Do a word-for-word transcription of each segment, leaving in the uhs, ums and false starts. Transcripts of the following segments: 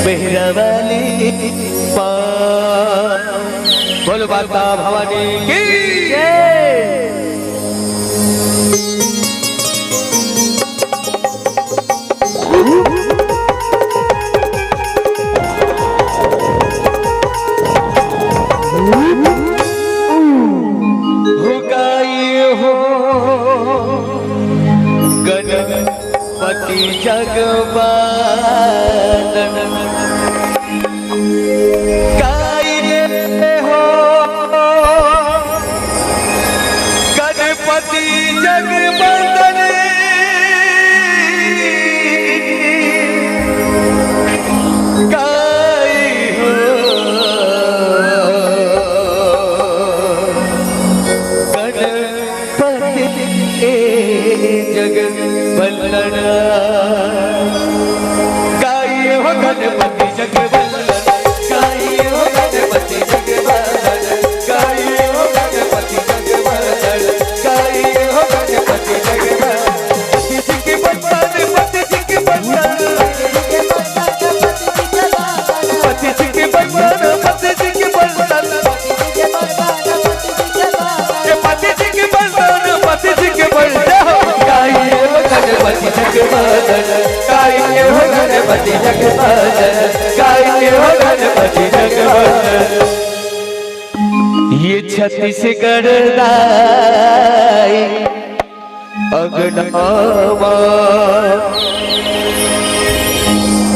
मेहरा वाली पा। बोलो माता भवानी की जय। हो गाई हो गणपति जगवान। गाई रे हो गणपति जगवंदन। गाई हो गणपति ए जगवंदन। गाई हो गणपति जगवंदन। गाई हो गणपति जगवंदन। गाई हो गणपति जगवंदन। गाई हो गणपति जगवंदन। पति जी के वंदन, पति जी के वंदन। पति जी के वंदन, पति जी के वंदन। ये पति जी के वंदन, पति जी के वंदन। गाई हो गणपति जगवंदन। गाई हो गणपति जगवंदन। गाई हो गणपति जगवंदन। ये छत्तीसगढ़ दाई अंगना मा।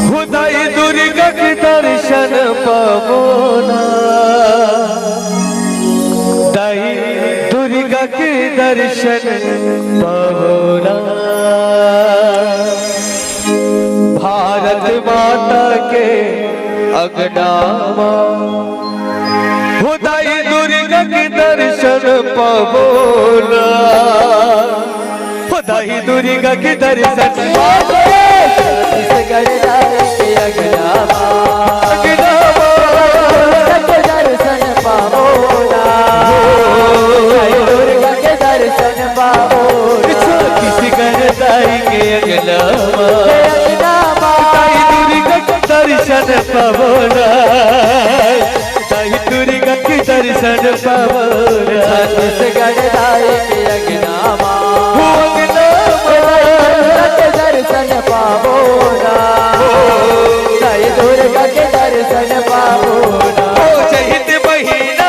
हो दाई दुर्गा के दर्शन पावो ना। दाई दुर्गा के दर्शन पावो ना। भारत माता के अंगना मा। हो दाई दुर्गा के दर्शन पावो ना। हो दाई दुर्गा के दर्शन पावो ना। छत्तीसगढ़ दाई के अंगना मा। अंगना मा। दुर्गा के दर्शन पावो ना। दाई दुर्गा के दर्शन पावो ना। छत्तीसगढ़ दाई के अंगना मा। अंगना मा। दाई दुर्गा के दर्शन पावो ना। दाई दुर्गा के दर्शन पावो ना। छत्तीसगढ़ दाई के अंगना मा। हो अंगना मा। दाई दुर्गा के दर्शन पावो ना। दाई दुर्गा के दर्शन पावो ना। हो चैत महीना।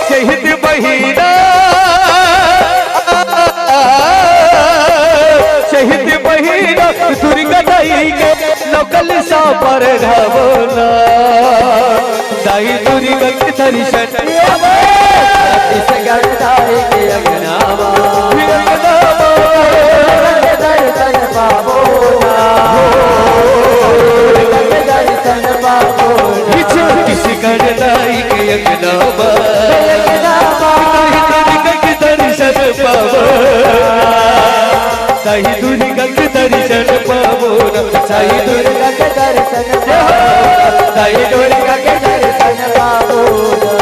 चैत महीना। चैत महीना दुर्गा दाई के नौ कलसा पर घावो ना। दाई दुर्गा के दर्शन पावो। छत्तीसगढ़ दाई के अंगना मा। अंगना मा। दुर्गा के दर्शन पावो ना। दुर्गा के दर्शन पावो ना। छत्तीसगढ़ दाई के अंगना मा। अंगना मा। दाई दुर्गा के दर्शन पावो ना। दाई दुर्गा के दर्शन पावो ना। दाई दुर्गा के दर्शन पावो ना। दाई दुर्गा के दर्शन पावो ना।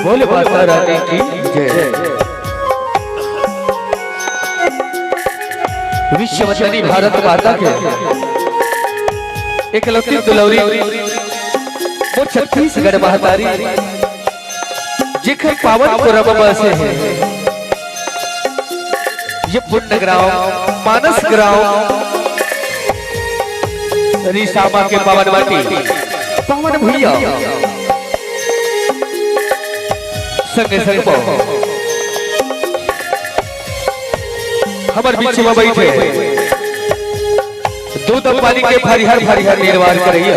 बोले माता रानी की जय। विश्ववंदनी भारत माता के एकलौती दुलौरी मोर छत्तीसगढ़ महतारी, जेकर पावन पुरब बसे हे ये पुण्य ग्राम, मानस ग्राम, रिसामा के पावन माटी, पावन भुइयां। संगे संग म हमर बीच म बइठे दूध पानी के फरिहर फरिहर निर्वाह करइया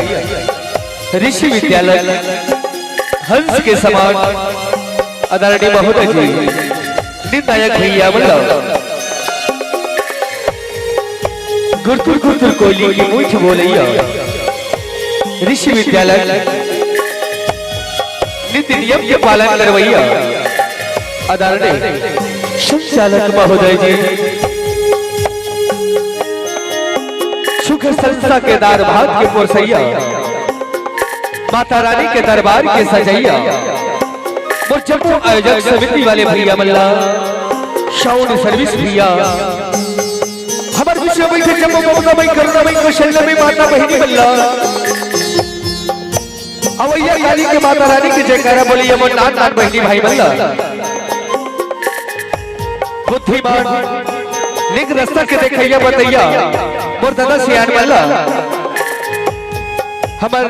ऋषि विद्यालय हंस के समान आदरणीय महोदय जी, निर्णायक भइया मन ल गुरतुर गुरतुर कोयली के मूंछ बोलइया ऋषि विद्यालय नीति नियम के पालन करवइया आदरणीय संचालक महोदय जी, सुख संस्था के दार भात के पोरसइया माता रानी के दरबार के सजइया, मोर जम्मो आयोजक समिति वाले भइया मन ला, साउंड सर्विस भइया, हमर बीच में बइठे जम्मो ममता मई, करुणा मई, कौशल्या मई माता बहिनी मन ला, अवइया काली के माता रानी के जयकारा बोलिए मोर नान नान बहिनी भाई मन ला। बुद्धिमान, निक रस्ता के देखइया बतइया, मोर ददा सियान मन ला। हमर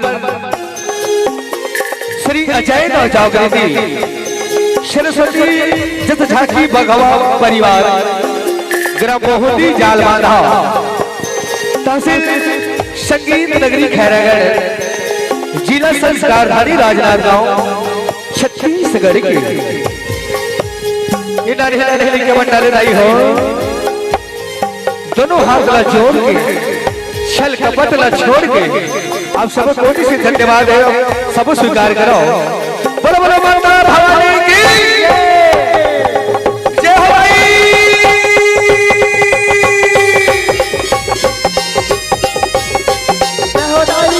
श्री अजय नव जागृति सरस्वती जस झांकी बघवा परिवार, ग्राम बहुती जालबांधा, तहसील संगीत नगरी खैरागढ़, जिला संस्कारधारी राजनांदगांव, छत्तीसगढ़ के। ये नानी, नानी, नानी के मंडल नहीं हो। दोनों हाथ ला जोड़ के, छल कपट ला छोड़ के, आप सब कोटि से धन्यवाद है, सब स्वीकार करो। बोलो, बोलो माता भवानी की जय हो भाई। जय हो भाई।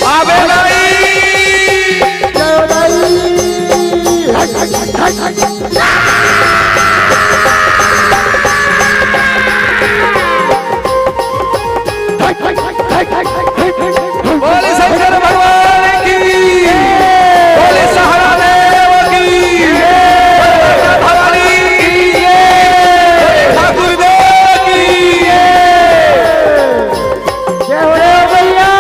आबे भाई। बोले शंकर भगवान की, बोले सहारा देव की, बोले माता भवानी की, बोले ठाकुर देव की। जय हो रे भैया।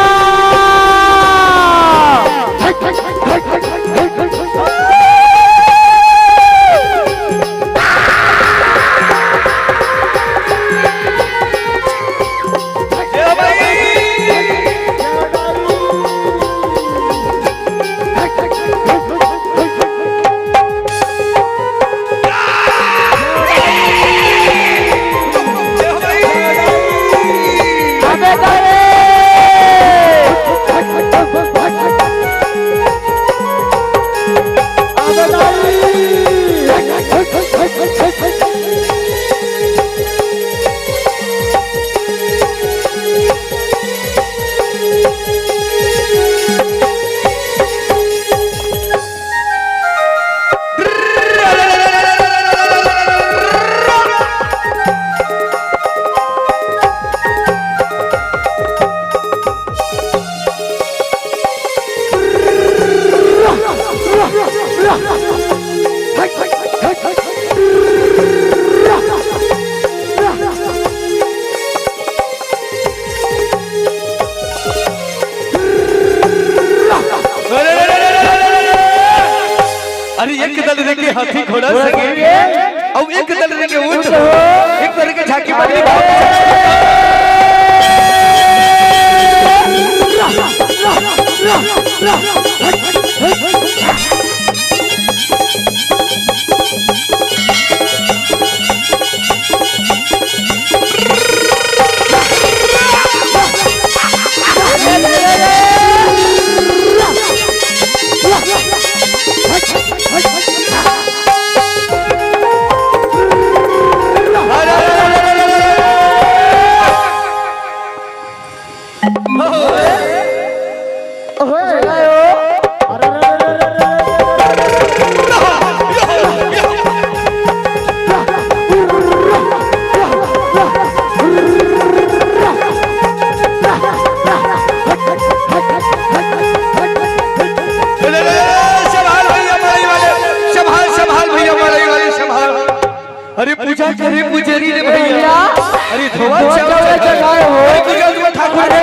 अरे, अरे, अरे, अरे, अरे, अरे, अरे। अरे, एक दल रे के हाथी घोड़ा घोड़ा संगे, संगे। अउ एक दल रे के ऊंट ऊंट हो। हो। एक दल रे के झांकी मारी। संभाल भैया मड़ई वाले, संभाल, संभाल भैया मड़ई वाले, संभाल। अरे पूजा करे पुजारी रे भैया। भैया। अरे धोवा धोवा चावल चावल चढ़ाए। चढ़ाए हो। अरे पूजा तुम ठाकुर अरे।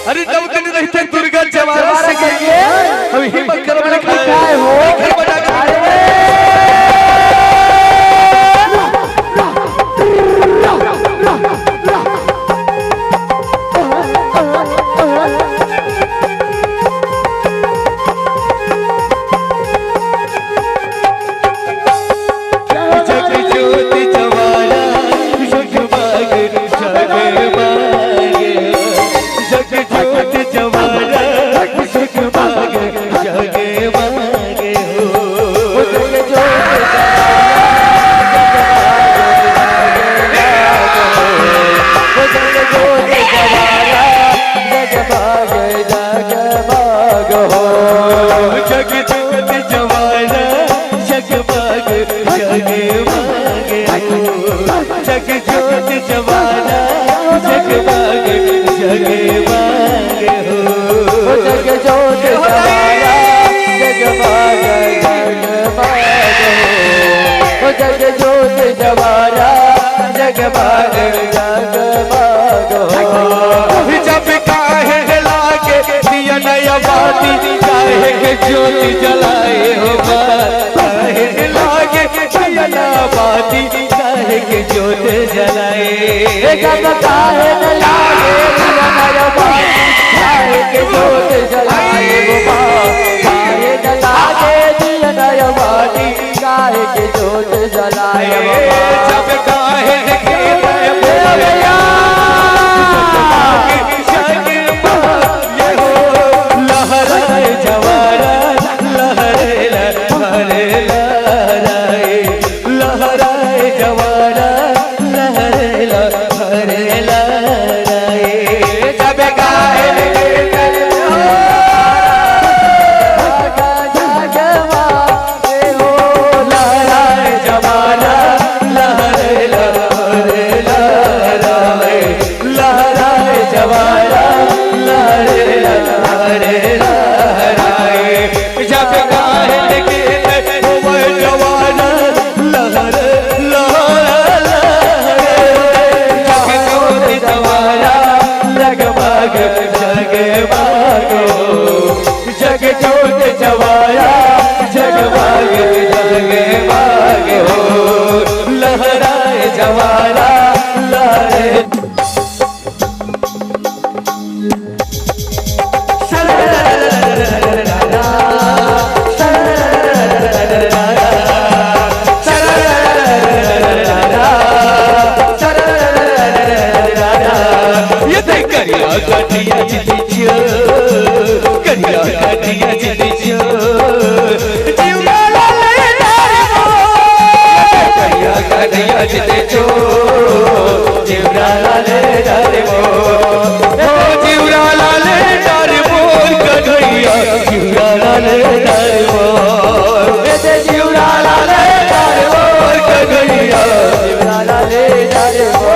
अरे नौ दिन रहिथे दुर्गा जवारा जवारा संगे। संगे। अभी हिम्मत करो, मैंने कहा, काय हो? घर बजा के अरे। कहो। जग जोत जवारा जगमग जगमग हो। जग जोत जवारा जगमग जगमग हो। जग जोत जवारा जगमग जगमग हो। जग जोत जवारा जगमग जगमग हो। जब काहे लागे दिया नया बाती, काहे के ज्योति जलाए हो माँ। काहे लागे दिया नया बाती, काहे के ज्योति जलाए। जब काहे न लागे दिया नया बाती, काहे के ज्योति जलाए हो माँ। काहे न लागे दिया नया बाती, काहे के ज्योत जलाए बाबा। जब काहे के भैया। लहराए जवारा, लहरे लहरे लहराए, लहराए जवारा, लहरे लहरे लहराए। जब काहे के जगमग जगमग हो। जग जोत जवारा जगमग जगमग हो। लहराए जवारा लहरे। ये देख करिया कटिया चिट्ठी चियो, करिया कटिया चिट्ठी चियो। जिउरा लाले तारे मोर, करिया कटिया चिट्ठी चियो। जिउरा लाले तारे मोर, ओ जिउरा लाले तारे मोर कन्हैया। जिउरा लाले तारे मोर, ए दे जिउरा लाले तारे मोर कन्हैया। जिउरा लाले तारे मोर।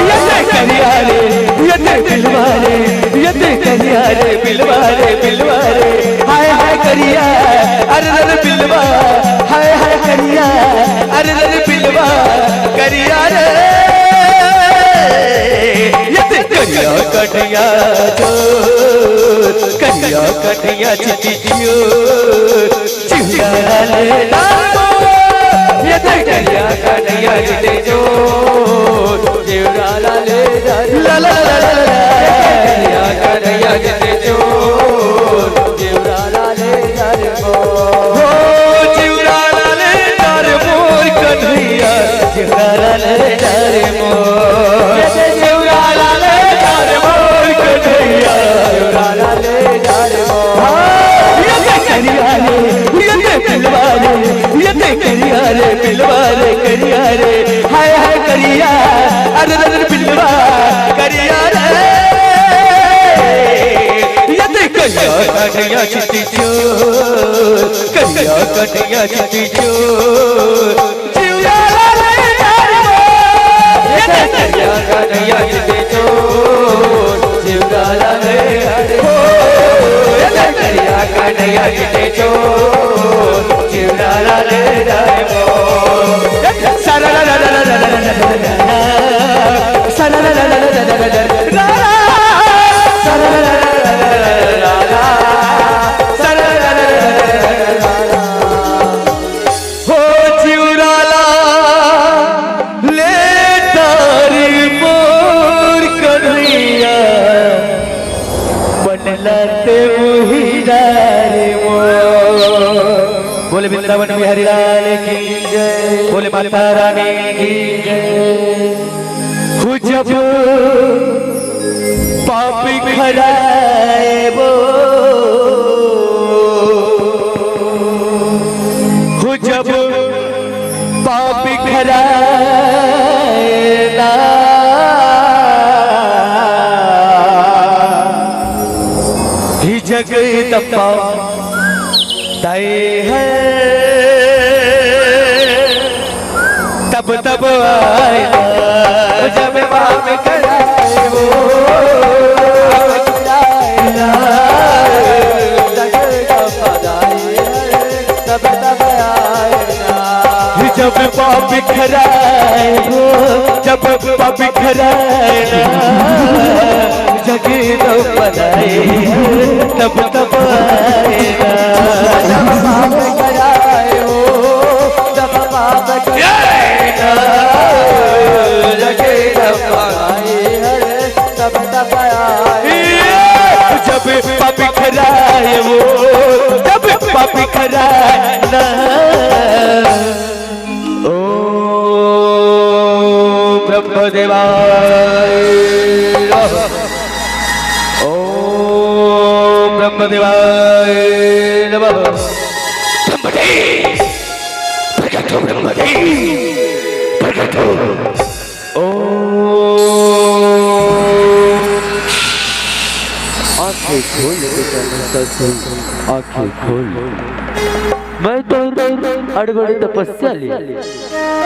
ये दे करिया रे, ये दे बिलवा रे, ये दे करिया रे, बिलवा रे, बिलवा रे। हाय हाय करिया, अरे रे बिलवा, हाय हाय करिया, अरे रे बिलवा, करिया रे। ये दे करिया कटिया जो, करिया कटिया चिट्ठी चियो। जिउरा लाले तारे मोर, ये देख करिया कटिया चिट्ठी चियो। जिउरा लाले तारे मोर, ला ला ला ला ला। करिया कटिया चिट्ठी चियो। जिउरा लाले तारे मोर, हो जिउरा लाले तारे मोर कन्हैया। जिउरा लाले तारे मोर, ये दे जिउरा लाले तारे मोर कन्हैया। जिउरा लाले तारे मोर। हाँ, ये दे करिया रे, ये दे बिलवा रे, ये दे करिया रे, बिलवा रे, करिया रे, हाय हाय करिया, अरे रे बिलवा, करिया रे। ये दे करिया कटिया चिट्ठी चियो, करिया कटिया चिट्ठी चियो। जिउरा लाले तारे मोर, ये दे करिया कटिया चिट्ठी चियो। जिउरा लाले तारे मोर, ये दे करिया कटिया चिट्ठी चियो। जिउरा लाले तारे मोर। सारा ला ला ला ला ला ला ला ला ला। सारा ला ला ला ला ला ला ला ला। सारा ला ला ला ला ला ला ला। सारा ला ला ला ला ला ला ला। हो जिउरा लाले तारे मोर कन्हैया, मन लाते मुहिरा रे मोर। बोले वृंदावन बिहारी लाल की जय, बोले माता रानी की जय। हो जब पापी खड़ाए वो, हो जब पापी खड़ाए ना, ही जग तब पाँव तय है, तब तब आए ना, जब पाप कराए वो, तब तब आए ना। जब पाप कराए वो, जब पाप कराए ना, जगे तो बनाए, तब तब आए ना। जब पाप कराए वो, जब पाप कराए ना, जगे तो बनाए, तब तब आए। जब पाप कराए वो, जब पाप कराए ना। ओम ब्रह्मदेवाय नमः। ओम ब्रह्मदेवाय नमः। ब्रह्मदेव, प्रकट हो ब्रह्मदेव, प्रकट हो। ओम। आंखें खोल बेटा, आंखें खोल। मैं तो अड़बड़ तपस्या ले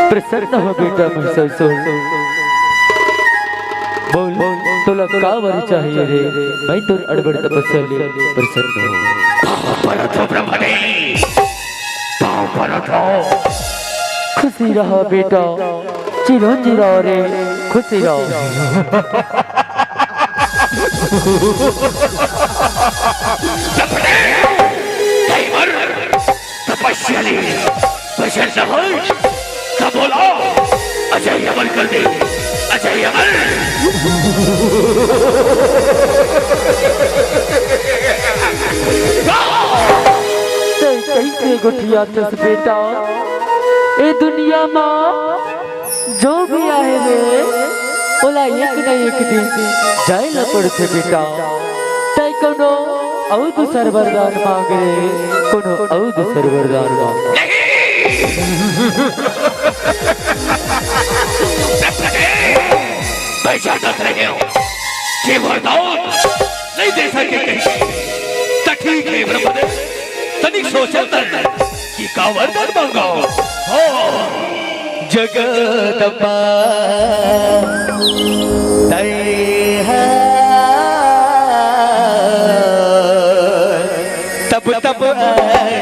प्रसन्न हो बेटा, मैं ससुर। बोल, तोला का वर चाहिए रे? मैं तो अड़बड़ तपस्या ले प्रसन्न हो। पाँव परत हो ब्रह्मदेव, पाँव परत हो। खुशी रहा बेटा, चिरंजी रहो रे, खुशी रहो। तपस्या ले प्रसन्न हो, का बोला? अजय अमर कर दे, अजय अमर। तै कइसे गोठियाथस बेटा, ए दुनिया मा जो भी आहे रे, ओला एक न एक दिन जाए ला पड़थे बेटा। तै कोनो अउ दूसर वरदान मांग रे, कोनो अउ दूसर वरदान मांग। मैं जानत रहे हूँ कि वरदान नहीं दे सके कहीं। त ठीक है ब्रह्मदेव, तनिक सोचत कि का वरदान मांगव। हो। जगदम्बा तय है, तब तब आए।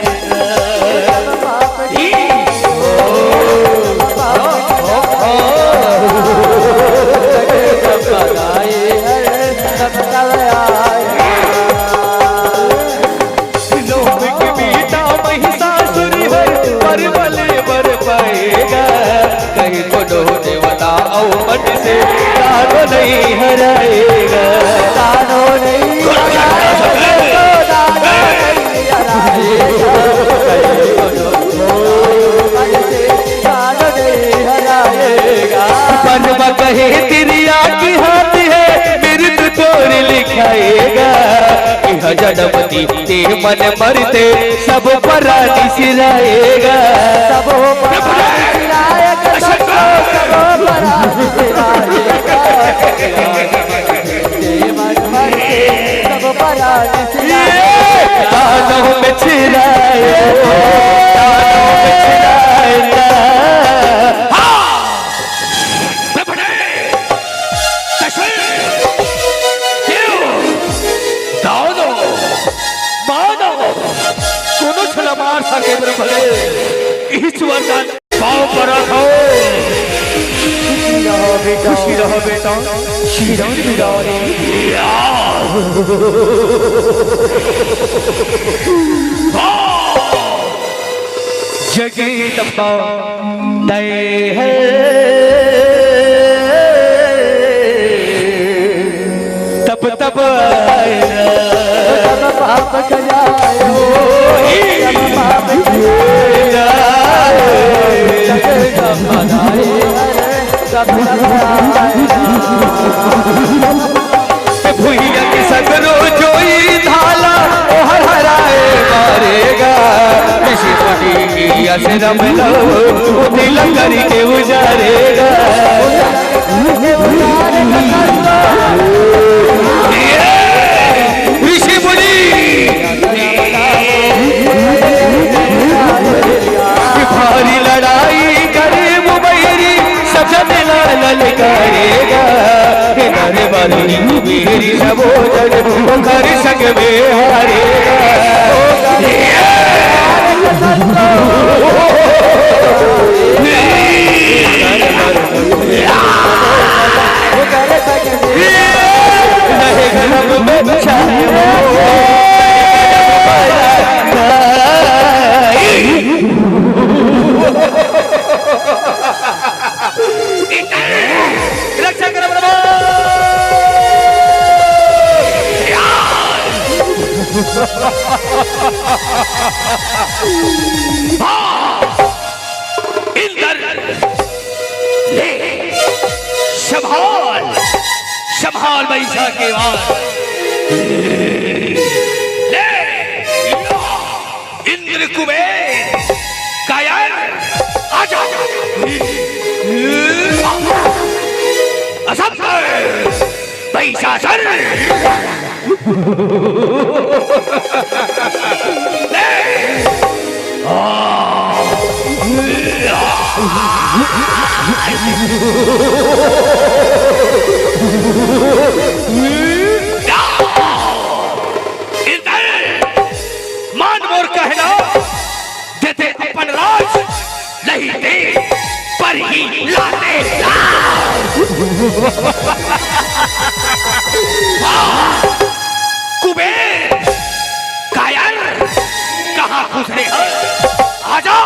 लोभ के बेटा महिषासुर हर बर बले बर पाएगा। कहीं कोनो देवता अउ मन से दानो नहीं हराएगा। दानो नहीं हराएगा, दानो नहीं हराएगा। कहीं कोनो मन से दानो नहीं हराएगा। परमा कहे तिरिया की हाथ है, मृत्यु तोर लिखाएगा। इह जन्म ती ते मन मरते सब परानी सिराएगा। सब परानी सिराएगा, सब, सब परानी सिराएगा। ते मन मरते सब परानी सिराएगा। दानों में चिराए, दानों में चिराए ना। हाँ। दसैं, देव, दानव, मानव, कोनो छला मार सके ब्रह्मदेव। इस वरदान पाँव परत हो। खुशी रहो बेटा, खुशी रहो बेटा। श्री राम, श्री राम। या। वाह। जगे तपा तय है, तब तब आए ना। तब पाप करायो, तब पाप करायो। जगे तपा तय है, तब तब आए ना। भुइया के सगरो जोई धाला, ओ हर हराए मारेगा। ऋषि मुनि की आश्रम लो, वो तिलक करके उजारेगा। ये ऋषि मुनि भोजन ओकर संग में हरे। रक्षा करो प्रभु। इंद्र, ले, संभाल, संभाल महिषा के वार। ले, इंद्र कुबेर, कायर, आजा। असंभव, महिषासुर। इंद्र, मान मोर कहना, देते अपन राज, नहीं दे पर ही लाते लाज। कुबेर, कायर, कहाँ घुस रहे हो? आजा।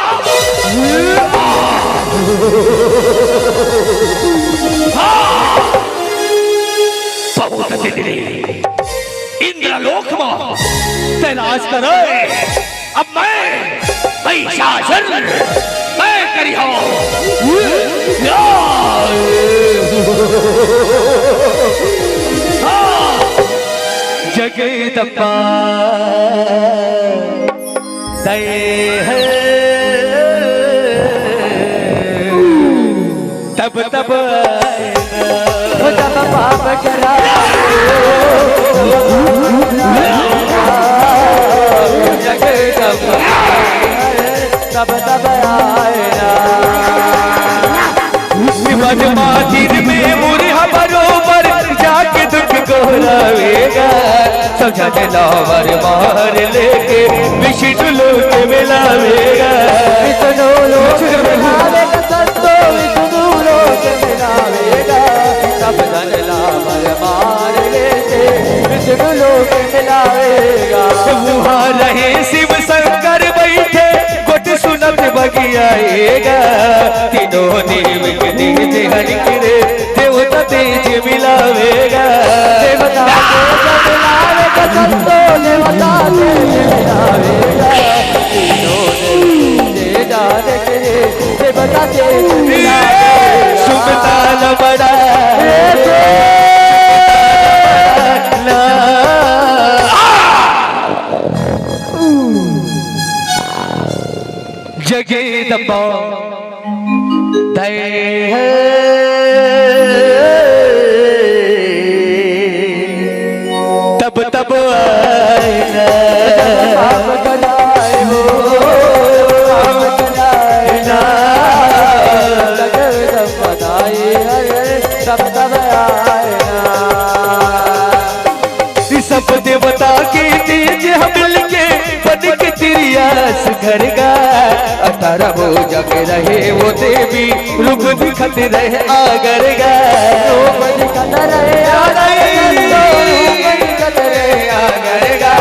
बहुत दिन ले इंद्रलोक में तैं राज करे। अब मैं महिषासुर, मैं करिहौं। जगदम्बा दया है। तब तब आए ना। वो तब पाप करा। जगदम्बा। तब तब आए ना। मन माथिर में मुरहा बरोबर जाके दुख गोहरावेगा। समझा के लावर मार लेके विष्णु लोक मिलावेगा। विष्णु लोक मिलावेगा, संतो विष्णु लोक मिलावेगा। सब जन लावर मार लेके विष्णु लोक मिलावेगा। वहाँ रहे शिव शंकर बैठे, गोट सुनत बगियाएगा। तीनों देव के तेज हरि के रे, देवता तेज मिलावेगा। देवता तेज मिलावेगा, संतो देवता तेज मिलावेगा। तीनों देव तेज हरि के रे, देवता तेज मिलावेगा। सुमता न बड़ा जगदम्बा दया है। तब तब आए ना। तब तब आए हो, तब तब आए ना। जगदम्बा दया है, तब तब आए ना। सब देवता के तेज हम मिलके बन के तिरियास घर गा। अठारह भुजा के रहे वो देवी, रूप दिखत रहे आगर गा। रूप दिखत रहे आगर गा, रूप दिखत रहे आगर गा।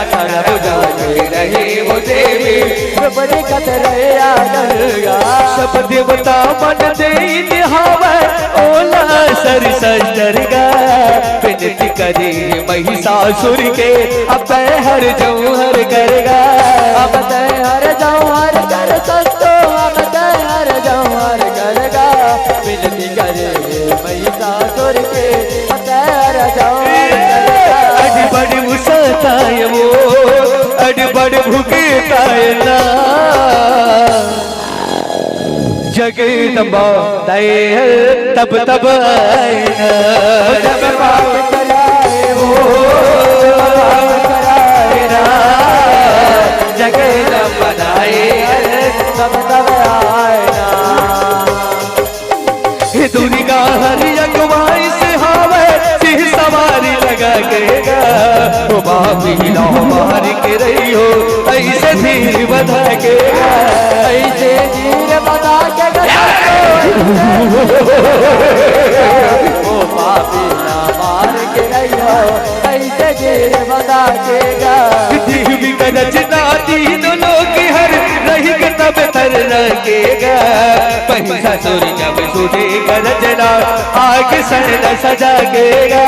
अठारह भुजा के रहे वो देवी, रूप दिखत रहे आगर गा। सब देवता मन दे निहावे, ओला सर सस्तर गा। विनती करी महिषासुर के, अब तैं हर जऊं हर कर गा। अब तैं हर जऊं हर कर, संतो, अब तैं हर जऊं हर कर गा। विनती करे महिषासुर के, अब तैं हर जऊं हर कर गा। अड़ बड़ मुसताय वो, अड़ बड़ भुगताय ना। जगदम्बा दया है, तब तब आए ना। जब पाप कराए वो, पाप कराए ना। जगदम्बा दया है, तब तब आए ना। हे दुर्गा हर अगुवाई से हावे, सिंह सवारी लगा रही हो, ऐसे धीर बंधा के गा। ऐसे धीर बंधा के गा। ओ पापी ना मार के रही हो, ऐसे धीर बंधा के गा। जीव का रचना तीनों लोक हर, रही के तब तरना के गा। पैसा चोरी जब सूझे गरजना, आगे सैना सजा के गा।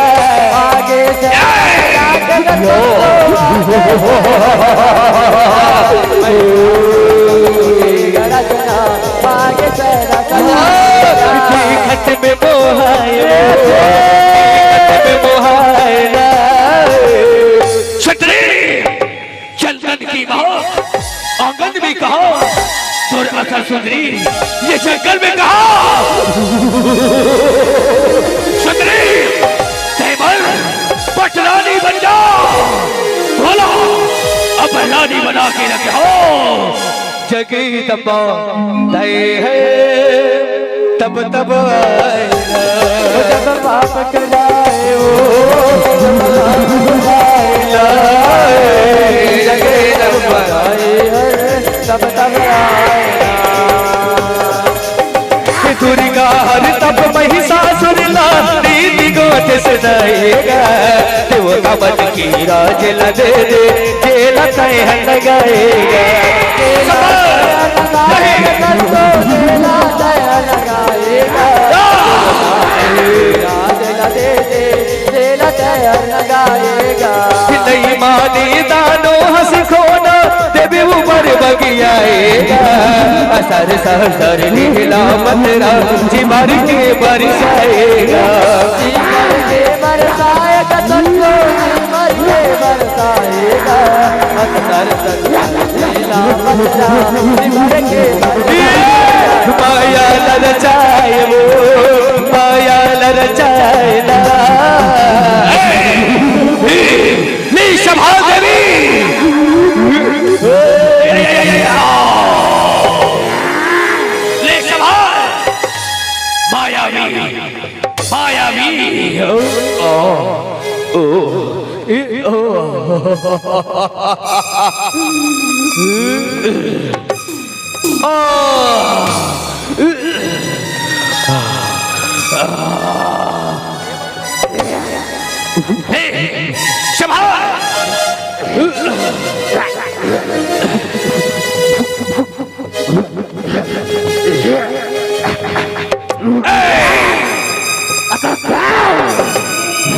आगे सैना सजा के गा। गरजना, आगे सैना सजा के गा। खत में मोहाए, खत में मोहाए ना। क्षत्रिय चंदन की माँ, आंगन में कहा तोर असर सुंदरी, ये जंगल में कहा सुंदरी, तैमल पटरानी बन जा। बोला, अब रानी बना के रखे हो। जगदम्बा दय है, तब तब आए ना। जब पाप कराए हो, जब पाप कराए ना। जगदम्बा दय है, तब तब आए ना। दुर्गा हर तब महिषासुर ला, नीति गोठ सुनाएगा। देवता मन की राज ला दे दे, जेला तय लगाएगा। नहीं माने दानो हंस खोना, देवी ऊपर बगियाएगा। असर सहसर लीला मतरा, जी भर के बरसाएगा। जी भर के बरसाएगा, सचो जी भर के बरसाएगा। असर सहसर लीला मतरा, जी भर के बरसाएगा। माया ललचाए वो, माया ललचाए ना। ले शंभा देवी। ले शंभा। मायावी, मायावी। ओ, ओ, ओ, ई, ओ। आ। हे, शंभा।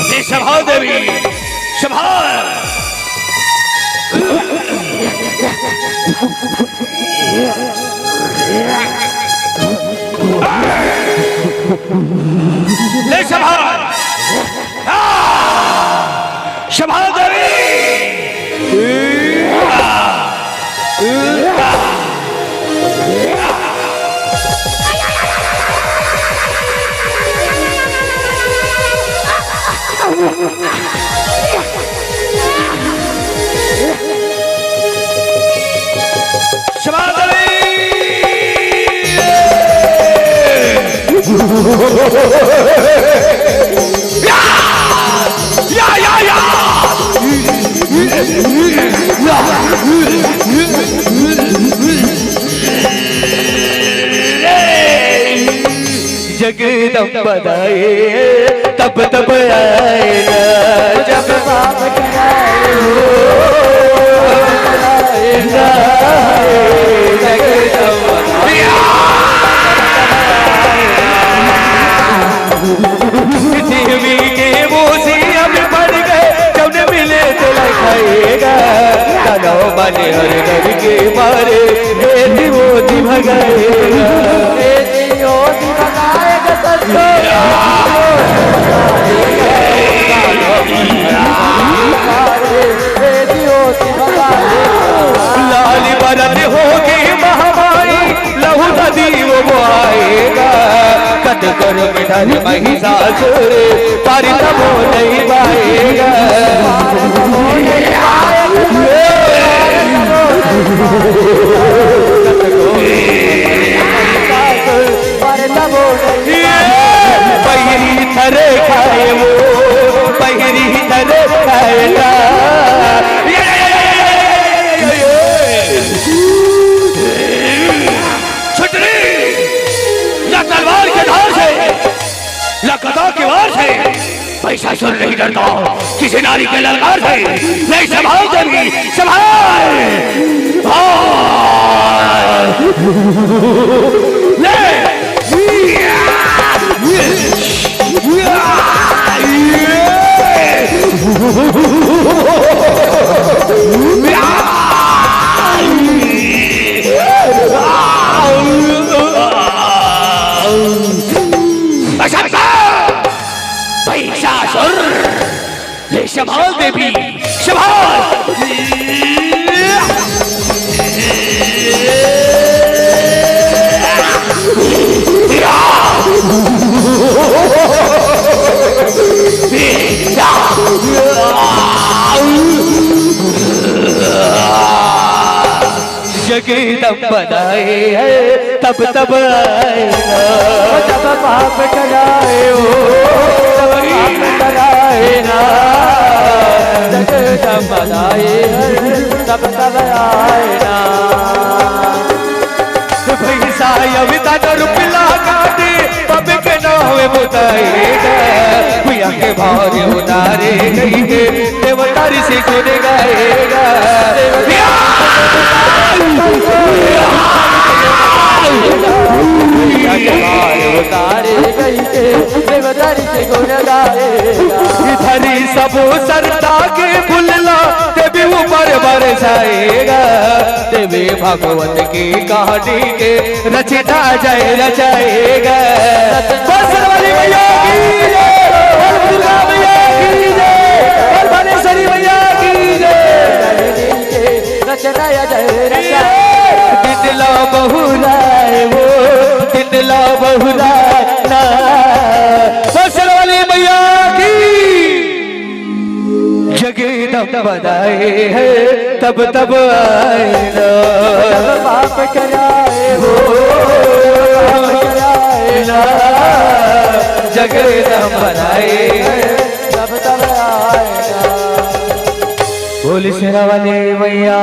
हे शंभा देवी, शंभा। ले शंभा। आ! शंभा देवी। शंभा देवी। या, या, या, या। जगदम्बा दाई, तब तब आए ना, जब बाप की आए हो, आए ना, जगदम्बा दाई। पृथ्वी के बोझ अब बढ़ गए, जौन मिले तेला खाएगा। दानव माने हर डर के मारे, बेटी वो जी भगाएगा। बेटी वो जी भगाएगा, संतोष। लाल बरन होगी महामाई, लहू नदी वो बोआएगा। कत कर मिनर महिषासुर, पार तबो नहीं पाएगा। बहिरी थरे खाए वो, बहिरी थरे खाएगा। सुर नहीं डरता किसी नारी के ललकार से। ले संभाल देवी, संभाल। हाँ। ले। महिषासुर, ले संभाल देवी, संभाल। जगदम्ब बनाए है, तब तब आए ना। जब पाप कराए हो, तब पाप कराए ना। जगदम्ब बनाए है, तब तब आए ना। भैंसा यविता न रुपला काटे, पब के नावे बुताएगा। भैया के भारे उतारे गई के, देवतारी से गुण गाएगा। भैया के भारे उतारे गई के, देवतारी से गुण गाएगा। इधर ही सब सरता के फुलला, देवी ऊपर बरसाएगा। देवी भगवत की कहानी के रचना जय रचाएगा। बसर वाली मैया की जय, बोल दुर्गा मैया की जय, बोल भुवनेश्वरी मैया की जय। रचना या जय रचा। दितला बहुराए वो, दितला बहुराए ना। बसर वाली मैया की। जगदम्ब बनाए है, तब तब आए ना। जब पाप कराए हो, पाप कराए ना। जगदम्ब बनाए है, तब तब आए ना। बोल शेरा वाली मैया।